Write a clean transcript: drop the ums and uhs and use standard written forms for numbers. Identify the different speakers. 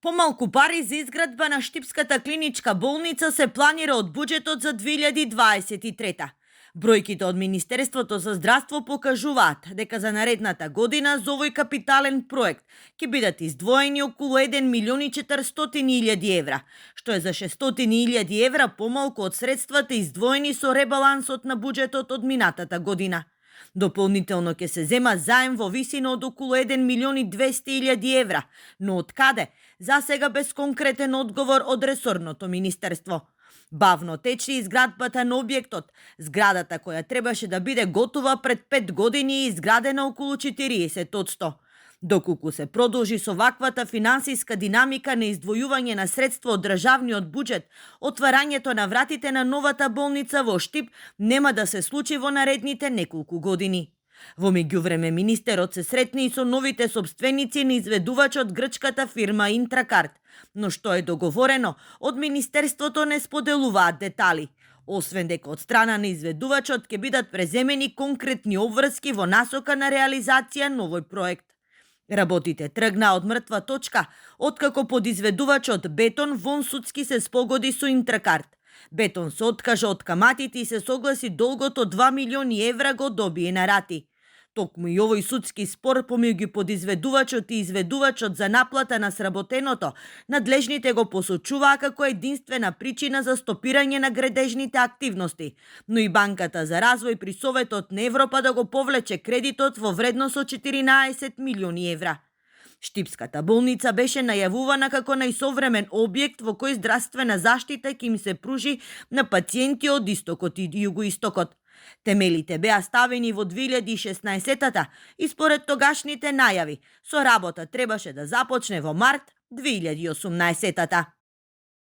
Speaker 1: Помалку пари за изградба на Штипската клиничка болница се планира од буџетот за 2023. Бројките од Министерството за здравство покажуваат дека за наредната година за овој капитален проект ќе бидат издвоени околу 1 милион и 400 илјади евра, што е за 600 илјади евра помалку од средствата издвоени со ребалансот на буџетот од минатата година. Дополнително ќе се зема заем во висина од околу 1 милион и 200 илјади евра, но од каде? За сега без конкретен одговор од ресорното министерство. Бавно тече изградбата на објектот. Зградата која требаше да биде готова пред 5 години е изградена околу 40%. Доколку се продолжи со ваквата финансиска динамика на издвојување на средства од државниот буџет, отварањето на вратите на новата болница во Штип нема да се случи во наредните неколку години. Во меѓувреме министерот се сретни и со новите собственици на изведувачот грчката фирма Интракарт, но што е договорено, од министерството не споделуваат детали. Освен дека од страна на изведувачот ќе бидат преземени конкретни обврски во насока на реализација на овој проект. Работите тргнаа од мртва точка, откако подизведувачот Бетон вон судски се спогоди со Интракарт. Бетон се откажа од каматите и се согласи долгот од 2 милиони евра го добие на рати. Токму и овој судски спор помеѓу подизведувачот и изведувачот за наплата на сработеното, надлежните го посочуваа како единствена причина за стопирање на градежните активности, но и Банката за развој при Советот на Европа да го повлече кредитот во вредност од 14 милиони евра. Штипската болница беше најавувана како најсовремен објект во кој здравствена заштита ќе им се пружи на пациенти од истокот и југоистокот. Темелите беа ставени во 2016-та и според тогашните најави, со работа требаше да започне во март 2018-та.